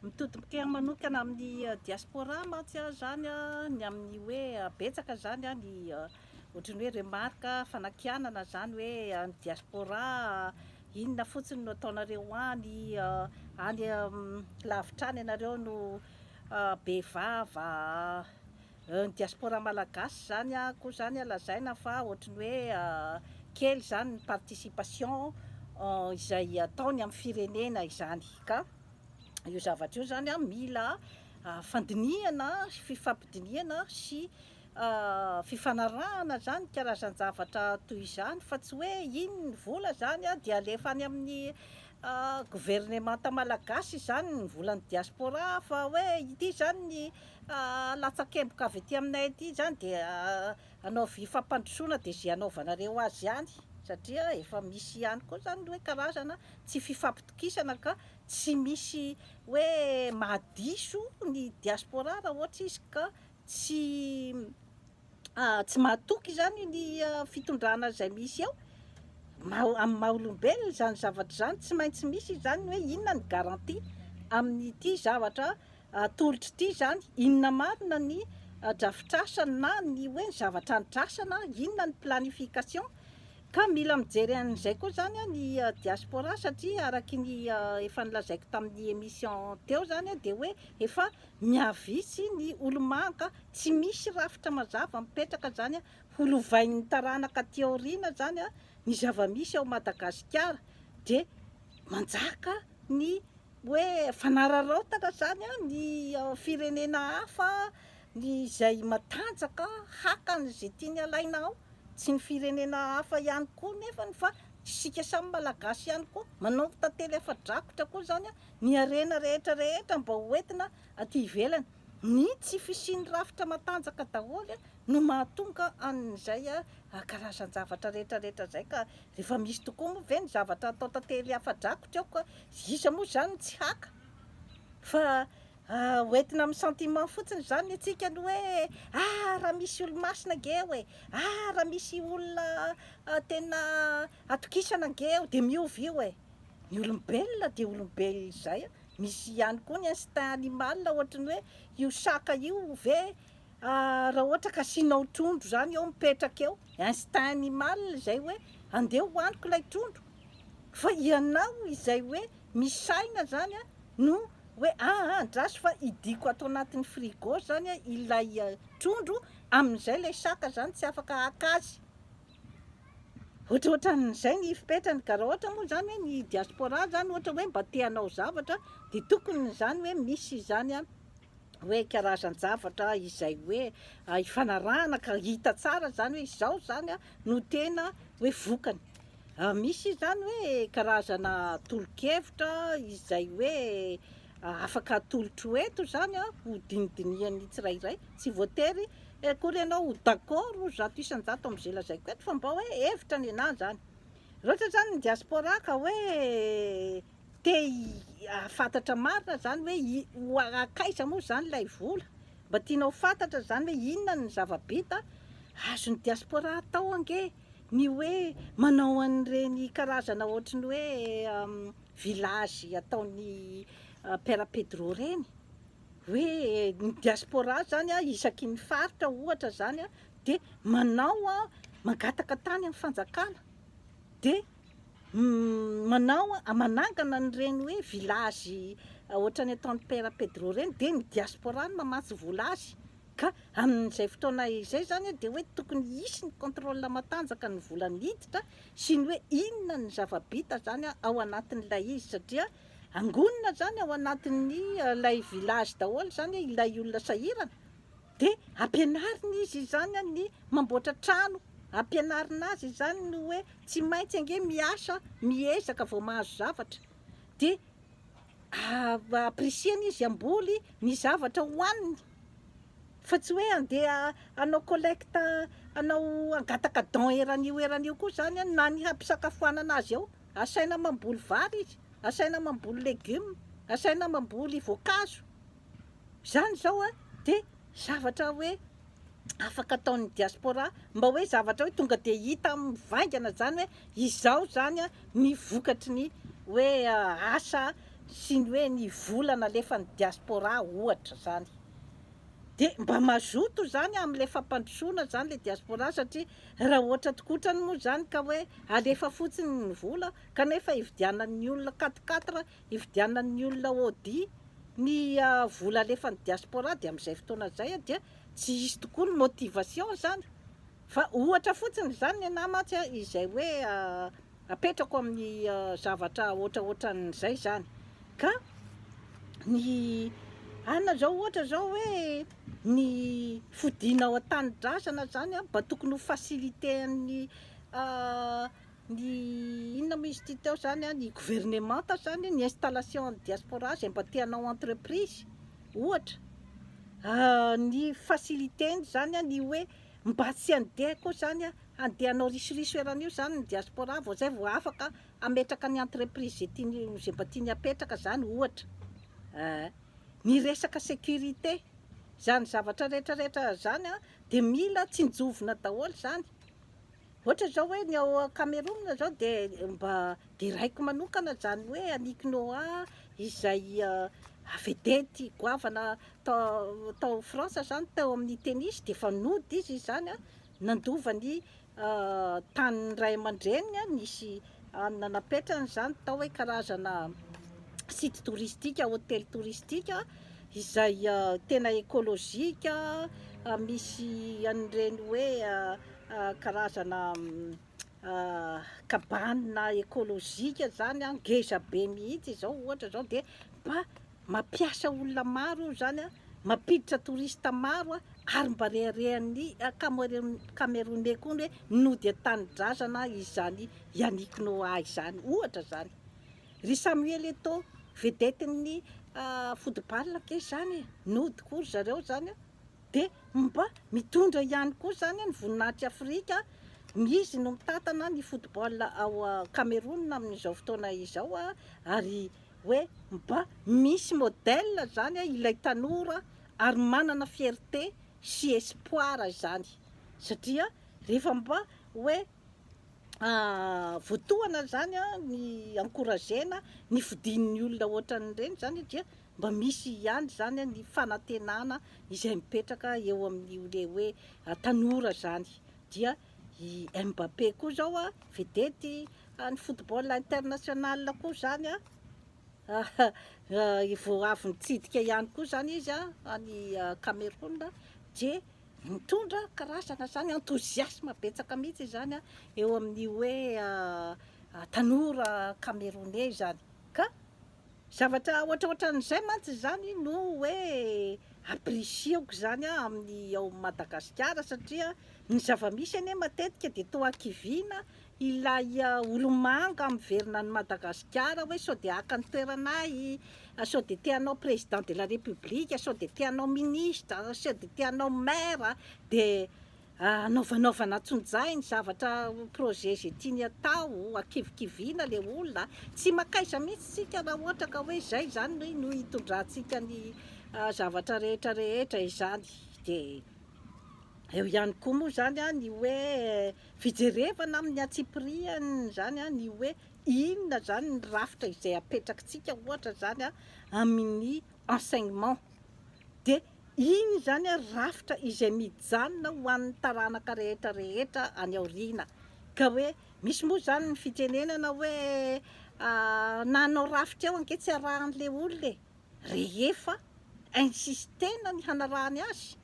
Mitodika manokana amin'ny diaspora mantsy aho izany ny amin'ny hoe betsaka izany ny ohatran'ny hoe remarque, fanakianana izany hoe ny diaspora inona fotsiny no ataonareo any, any lavitra any ianareo no be vava, ny diaspora malagasy izany koa izany lazaina fa ohatran'ny hoe kely izany ny participation izay ataony amin'ny firenena izany ka. Io zavatra io zany mila fandinihana sy fifampidinihana sy fifanarahana zany karazan-javatra toy izany fa tsy hoe iny ny vola zany dia alefa any amin'ny governemanta malagasy izany ny volan'ny diaspora fa hoe ity zany ny latsakemboka avy aty aminay aty zany dia anaovy fampandrosoana dia izay anaovanareo azy ihany satria efa misy ihany koa zany ny hoe karazana tsy fifampitokisana ka tsy misy hoe mahadiso ny diaspora raha ohatra izy ka tsy tsy mahatoky izany ny fitondrana izay misy eo, amin'ny maha olombelona izany zavatra izany tsy maintsy misy izany hoe inona ny garantie amin'ity zavatra atolotra ity izany, inona marina ny drafitrasa na ny hoe ny zavatra andrasana, inona ny planification. Ka mila mijery an'izay koa zany ny diaspora satria araky ny efa nolazaiko tamin'ny émission teo zany dia hoe efa mihavitsy ny olomanga, tsy misy rafitra mazava mipetraka zany ho lovain'ny taranaka aty aoriana zany ny zava-misy ao Madagasikara dia manjaka ny hoe fanararaotana zany ny firenena hafa ny izay matanjaka haka an'izay tiany alaina ao, tsy ny firenena hafa ihany koa nefany fa isika samy malagasy ihany koa manao tantely afa-drakotra koa izany ny harena rehetra rehetra mba ho entina aty ivelany, ny tsy fisian'ny rafitra matanjaka daholo no mahatonga an'izay karazan-javatra rehetra rehetra izay ka rehefa misy tokoa moa ve ny zavatra atao tantely afa-drakotra eo ka iza moa izany no tsy haka fa Hoentina amin'ny sentiment fotsiny izany ny antsika ny hoe ah raha misy olo-masina ange eo e, ah raha misy olona tena atokisana ange eo dia miova io e. Ny olombelona dia olombelona izay, misy ihany koa ny instinct animal ohatry ny hoe io saka io ve raha ohatra ka asianao trondro izany eo mipetraka eo, instinct animal izay hoe andeha hohaniko ilay trondro, fa ianao izay hoe misaina izany no hoe aa andraso fa hidiako ato anatin'ny frigo zany ilay trondro amin'izay ilay saka zany tsy afaka haka azy. Ohatrohatran'izay ny fipetrany ka raha ohatra moa zany hoe ny diaspora zany ohatra hoe mba te hanao zavatra dia tokony izany hoe misy izany hoe karazan-javatra izay hoe ifanarahana ka hita tsara zany hoe izao zany no tena hoe vokany. Misy izany hoe karazana tolo-kevitra izay hoe afaka atolotro eto izany ho dinidinihan'ny tsirairay, tsy voatery akory ianao ho d'accord 100% amin'izay lazaiko eto fa mba hoe hevitra nenà izany. Raha ohatra izany ny diaspora ka hoe te hahafantatra marina izany hoe ho hankaiza moa izany ilay vola, mba tianao ho fantatra izany hoe inona ny zava-bita, azon'ny diaspora atao ange Ny hoe manao an'ireny karazana ohatry ny hoe village ataon'i Père Pedro ireny, hoe ny diaspora zany isaky ny faritra ohatra zany dia manao mangataka tany amin'ny fanjakana dia manao manangana an'ireny hoe village ohatran'ny ataon'i Père Pedro ireny dia ny diaspora no mamatsy vola azy. Ka amin'izay fotoana izay izany dia hoe tokony hisy ny contrôle matanjaka ny vola miditra sy ny hoe inona ny zava-bita izany ao anatin'ilay izy satria angonina izany ao anatin'ny ilay village daholo izany ilay olona sahirana dia ampianarina izy izany ny mamboatra trano, ampianarina azy izany ny hoe tsy maintsy ange miasa, miezaka vao mahazo zavatra dia Apprécier-ny izy hamboly ny zavatra hohaniny fa tsy hoe handeha hanao collecte hanao hangataka don eran'io eran'io koa izany an, na ny hampisakafoanana azy eo, asaina mamboly vary izy, asaina mamboly legume, asaina mamboly voankazo, izany izao an dia zavatra hoe afaka ataon'ny diaspora mba hoe zavatra hoe tonga dia hita mivaingana izany hoe izao izany ny vokatry ny hoe asa sy ny hoe ny vola nalefan'ny diaspora ohatra zany. Dia mba mazoto zany amin'ilay fampandrosoana zany le diaspora, satria raha ohatra tokotrany moa zany ka hoe alefa fotsiny ny vola kanefa hividianan'ny olona quatre-quatre, hividianan'ny olona Audi ny vola alefan'ny diaspora, dia amin'izay fotoana izay dia tsy hisy tokoa ny motivation zany. Fa ohatra fotsiny zany ny anahy mantsy izay hoe apetrako amin'ny zavatra ohatraohatran'izay zany. Ka ny anona zao ohatra zao hoe ny fodiana ao an-tanindrazana zany mba tokony ho facilité-n'ny ny inona moa izy ity teo zany ny gouvernemanta zany ny installation ny diaspora zay mba te hanao entreprise ohatra, ny facilité-ny zany ny hoe mba tsy handeha koa zany handeha hanao risoriso eran'io zany ny diaspora vao zay vao afaka hametraka ny entreprise zay tiany, zay mba tiany hapetraka zany ohatra. Ny resaka sécurité zany zavatra rehetrarehetra zany dia mila tsinjovina daholo zany. Ohatra zao hoe ny ao Cameroun zao dia mba deraiko manokana zany hoe Yannick Noah izay vedette goavana tao France zany teo amin'ny tennis, dia efa nody izy zany nandova ny tanin'ny ray aman-dreniny, nisy anona napetrany zany tao hoe karazana site touristique, hôtel touristique izay tena écologique, misy an'ireny hoe karazana cabane écologique zany ngeza be mihitsy zao ohatra zao, dia mba mampiasa olona maro io zany, mampiditra touriste maro, ary mba reharehan'ny Camerounais koa ny hoe nody an-tanindrazana izany Yannick Noah izany ohatra zany. Ry Samuel Eto'o vedette-n'ny football ke zany nody koa ry zareo zany, dia mba mitondra ihany koa zany ny voninahitry Afrika. Izy no mitantana ny football ao Cameroun amin'izao fotoana izao, ary hoe mba misy modèle zany ilay tanora ary manana fierté sy espoir zany, satria rehefa mba hoe voatohana zany ny encouragena ny fodian'ny olona ohatran'ireny zany, dia mba misy ihany zany ny fanantenana izay mipetraka eo amin'ny le hoe tanora zany. Dia i Mbappé koa zao vedette ny football international koa zany, vao avy nitsidika ihany koa zany izy any Cameroun, dia mitondra karazana zany enthousiasme betsaka mihitsy zany eo amin'ny hoe tanora camerounais zany. Ka zavatra ohatraohatran'izay mantsy zany no hoe apprécieko zany amin'ny ao Madagasikara, satria ny zava-misy anie matetika dia toa akiviana ilay olomanga miverina any Madagasikara hoe sao dia haka ny toeranay, sao dia te hanao président de la République, sao dia te hanao ministre, sao dia te hanao maire, dia anaovanaovana antsonjay ny zavatra projet zay tiany atao, akivikiviana le olona. Tsy makaiza mihitsy tsika raha ohatra ka hoe zay zany no hitondrantsika ny zavatra rehetrarehetra izany. Dia eo ihany koa moa zany ny hoe fijerevana amin'ny antsipiriany zany ny hoe inona zany ny rafitra izay apetrakitsika ohatra zany amin'ny enseignement, dia iny zany rafitra izay mijanona ho an'ny taranaka rehetrarehetra any aoriana. Ka hoe misy moa zany ny fitenenana hoe na hanao rafitra eo ange tsy arahan'le olona e, rehefa insistena ny hanarahany azy.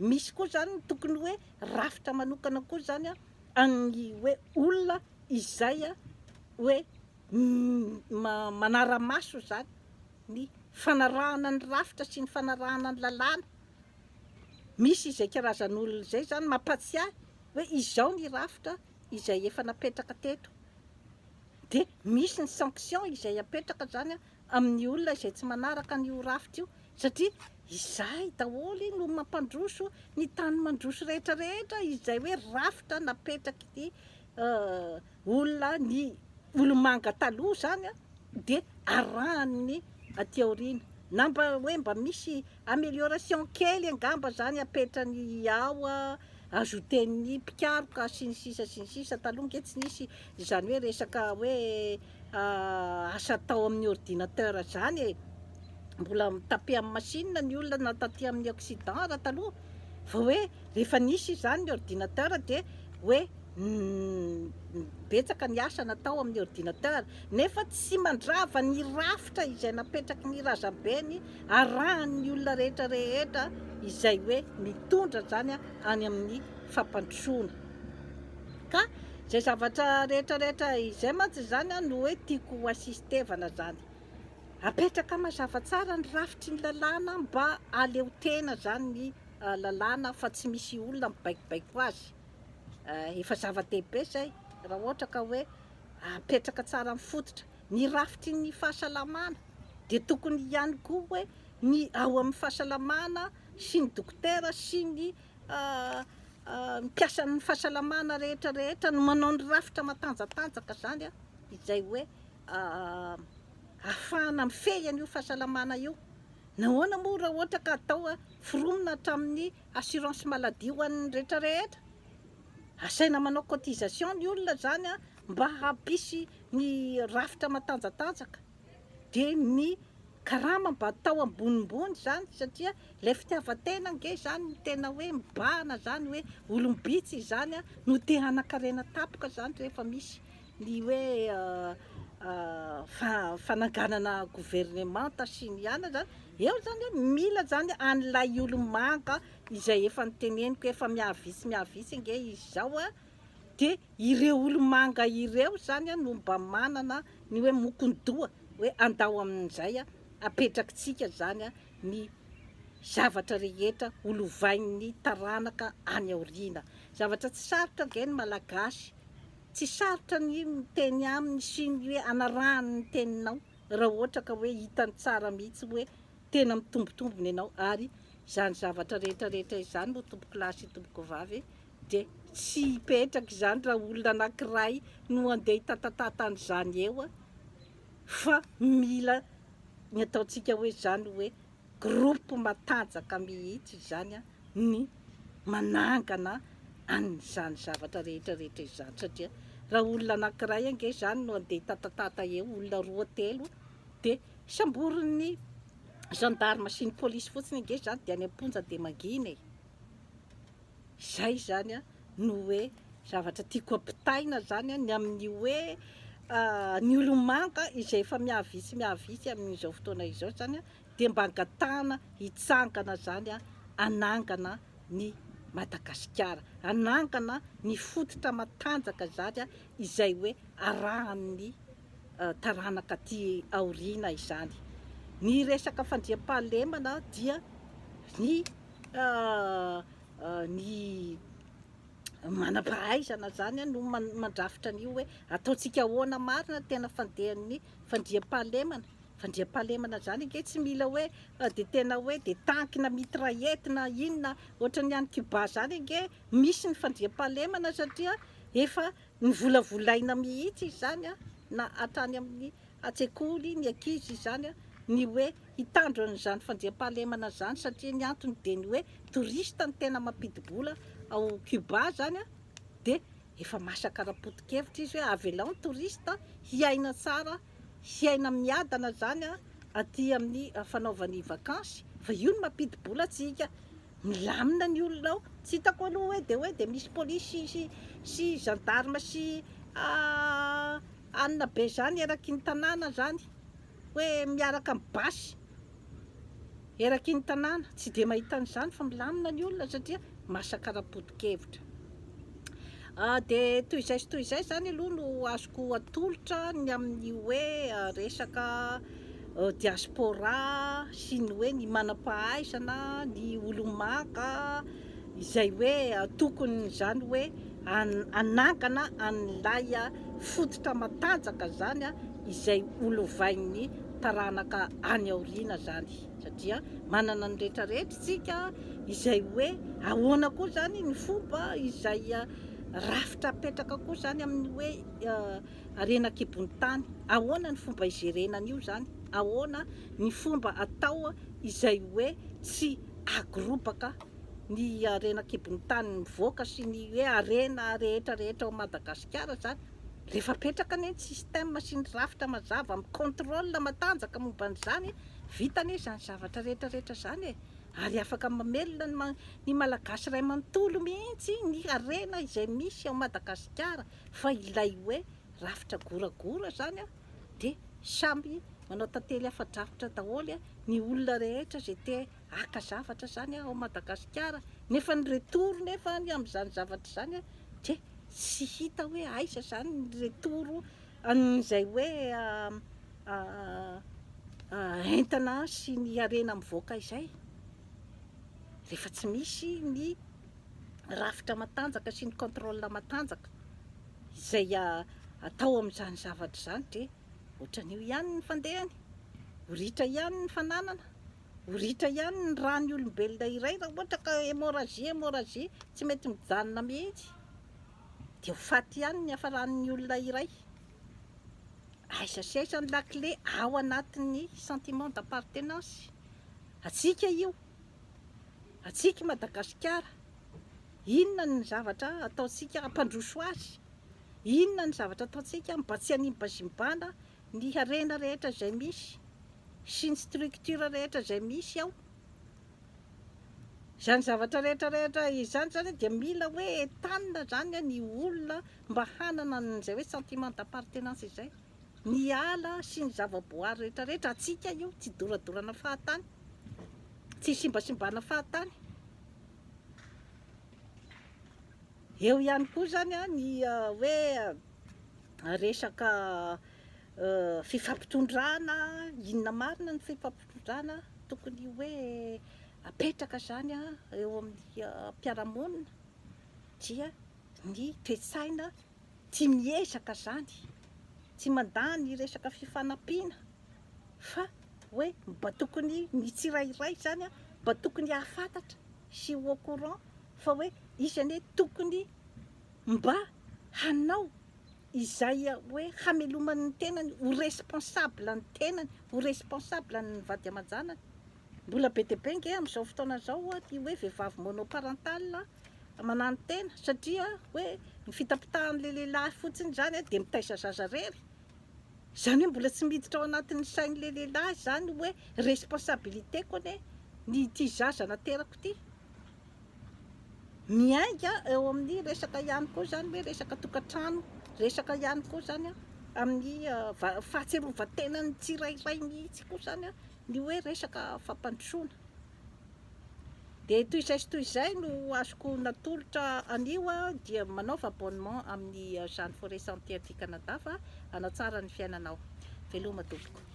Misy koa zany ny tokony hoe rafitra manokana koa zany amin'ny hoe olona izay hoe manara-maso zany ny fanarahana ny rafitra sy ny fanarahana ny lalàna. Misy izay karazan'olona izay zany mampatsiahy hoe izao ny rafitra izay efa napetraka teto, dia misy ny sanction izay apetraka zany amin'ny olona izay tsy manaraka an'io rafitra io, satria izay daholo no mampandroso ny tany mandroso rehetrarehetra, izay hoe rafitra napetraky ny olona, ny olomanga taloha zany dia arahan'ny aty aoriana, na mba hoe mba misy amélioration kely angamba zany apetrany ao, ajouten'ny mpikaroka sy ny sisa sy ny sisa. Taloha nge tsy nisy izany hoe resaka hoe asa atao amin'ny ordinateur zany e. Mbola mi-taper amin'ny machine ny olona na taty amin'ny Occident raha taloha, fa hoe rehefa nisy izany ny ordinateur dia hoe betsaka ny asa natao amin'ny ordinateur, nefa tsy mandrava ny rafitra izay napetraky ny razambeny arahan'ny olona rehetra rehetra izay hoe mitondra izany any amin'ny fampandrosoana. Ka izay zavatra rehetra rehetra izay mantsy izany no hoe tiako ho assistevana izany. Apetraka mazava tsara ny rafitry ny lalàna mba aleo tena zany ny lalàna fa tsy misy olona mibaikobaiko azy. Efa zava-dehibe zay raha ohatra ka hoe apetraka tsara ny fototra. Ny rafitry ny fahasalamana dia tokony ihany koa hoe ny ao amin'ny fahasalamana sy ny dokotera sy ny mpiasan'ny fahasalamana rehetra rehetra no manao ny rafitra matanjatanjaka zany izay hoe ahafahana mifehy an'io fahasalamana io. Nahoana moa raha ohatra ka atao foromina hatramin'ny assurance maladie ho an'ny rehetra rehetra? Asaina manao cotisation ny olona izany mba hampisy ny rafitra matanjatanjaka. Dia ny karama mba atao ambonimbony izany satria ilay fitiavan-tena ange izany no tena hoe mibahana izany hoe olom-bitsy izany no te hanan-karena tampoka izany rehefa misy ny hoe fananganana governemanta sy ny anona zany, eo zany hoe mila zany an'ilay olo-manga izay efa noteneniko efa mihavitsy mihavitsy ange izy izao a, dia ireo olo-manga ireo zany no mba manana ny hoe mokon-doha hoe andao amin'izay apetrakitsika zany ny zavatra rehetra ho lovain'ny taranaka any aoriana. Zavatra tsy sarotra ange ny Malagasy. Tsy sarotra ny miteny aminy sy ny hoe anarahany ny teninao raha ohatra ka hoe hitany tsara mihitsy hoe tena mitombotombona ianao ary izany zavatra rehetra rehetra izany moa tompokolahy sy tompokovavy dia tsy hipetraka izany raha olona anankiray no andeha hitatatata an'izany eo fa mila ny ataontsika hoe izany hoe groupe matanjaka mihitsy izany ny manangana an'izany zavatra rehetra rehetra izany satria raha olona anankiray ange izany no andeha hitatatata eo, olona roa telo, dia samborin'ny gendarme sy ny polisy fotsiny ange izany dia any am-ponja dia mangina e! Izay izany no hoe zavatra tiako ampitaina izany ny amin'ny hoe ny olomanga izay efa mihavitsy mihavitsy amin'izao fotoana izao izany dia mba angatahana hitsangana izany hanangana ny Madagasikara, hanangana ny fototra matanjaka izany izay hoe arahan'ny taranaka aty aoriana izany. Ny resaka fandriampahalemana dia ny ny manam-pahaizana izany no mandrafitra an'io hoe ataontsika ahoana marina ny tena fandehan'ny fandriampahalemana. Fandriampahalemana izany ange tsy mila hoe dia tena hoe dia tanky na mitraillette na inona ohatran'ny any Cuba izany ange misy ny fandriampahalemana satria efa novolavolaina mihitsy izany na hatrany amin'ny an-tsekoly ny ankizy izany ny hoe hitandro an'izany fandriampahalemana izany satria ny antony dia ny hoe touriste no tena mampidi-bola ao Cuba izany dia efa masaka ara-poto-kevitra izy hoe avelao ny touriste hiaina tsara hiaina miadana izany aty amin'ny fanaovany vakansy fa io no mampidi-bola antsika Milamina ny olona ao. Tsy hitako aloha hoe dia hoe dia misy polisy sy sy gendarme sy anona be zany eraky ny tanàna zany hoe miaraka amin'ny basy eraky ny tanàna. Tsy dia mahita an'izany fa milamina ny olona satria masaka ara-poto-kevitra. Dia toy izay sy toy izay izany aloha no azoko atolotra ny amin'ny hoe resaka diaspora sy ny hoe ny manam-pahaizana, ny olo-manga izay hoe tokony izany hoe hanangana an'ilay fototra matanjaka izany izay ho lovain'ny taranaka any aoriana izany satria manana ny rehetra rehetra isika izay hoe ahoana koa izany ny fomba izay rafitra apetraka koa izany amin'ny hoe harena an-kibon'ny tany, ahoana ny fomba hijerena an'io izany, ahoana ny fomba atao izay hoe tsy hagorobaka ny harena an-kibon'ny tany mivoaka sy ny hoe harena rehetra rehetra ao Madagasikara izany. Rehefa apetraka anie ny système sy ny rafitra mazava amin'ny contrôle matanjaka momba an'izany, vita anie izany zavatra rehetra rehetra izany e! Ary afaka mamelona ny ny Malagasy iray manontolo mihitsy ny harena izay misy ao Madagasikara fa ilay hoe rafitra goragora izany dia samy manao tantely afa-drafitra daholo ny olona rehetra izay te haka zavatra izany ao Madagasikara nefa ny retour nefa amin'izany zavatra izany dia tsy hita hoe aiza izany ny retour an'izay hoe entana sy ny harena mivoaka izay rehefa tsy misy ny rafitra matanjaka sy ny contrôle matanjaka izay atao amin'izany zavatra izany dia ohatran'io ihany ny fandehany, ho ritra ihany ny fananana. Ho ritra ihany ny ràn'ny olombelona iray raha ohatra ka hémorragie hémorragie tsy mety mijanona mihitsy. Dia ho faty ihany ny hafaran'ny olona iray. Aiza sy aiza ny lakile ao anatin'ny sentiment d'appartenance? Antsika io. Antsika i Madagasikara. Inona ny zavatra ataontsika hampandroso azy? Inona ny zavatra ataontsika mba tsy hanimbazimbana ny harena rehetra izay misy sy ny structure rehetra izay misy ao. Izany zavatra rehetra rehetra izany zany dia mila hoe entanina zany ny olona mba hanana an'izay hoe sentiment d'appartenance izay. Ny ala sy ny zava-boary rehetra rehetra antsika io, tsy doradorana fahatany, tsy simbasimbana fahatany. Eo ihany koa zany ny hoe resaka fifampitondrana, inona marina ny fifampitondrana tokony hoe apetraka zany eo amin'ny mpiara-monina dia ny toe-tsaina tia miezaka zany, tsy mandà ny resaka fifanampiana fa hoe mba tokony ny tsirairay zany mba tokony hahafantatra sy ho au courant fa hoe izy anie tokony mba hanao izay hoe hamelomany ny tenany, ho responsable ny tenany, ho responsable ny vady aman-janany. Mbola be dia be ange amin'izao fotoana izao ny hoe vehivavy monoparentale manano-tena satria hoe ny fitapitahan'ilay lehilahy fotsiny izany dia mitaiza zaza irery. Izany hoe mbola tsy miditra ao anatin'ny sain'ilay lehilahy izany hoe responsabilité-ko anie ny ity zaza naterako ity. Miainga eo amin'ny resaka ihany koa izany hoe resaka tokantrano, resaka ihany koa izany amin'ny fahatsiarovan-tenan'ny tsirairay mihitsy koa izany ny hoe resaka fampandrosoana. Dia toy izay sy toy izay no azoko natolotra anio dia manaova abonnement amin'ny Jeanne Forêt Santé aty Canada fa hanatsara ny fiainanao. Veloma tompoko.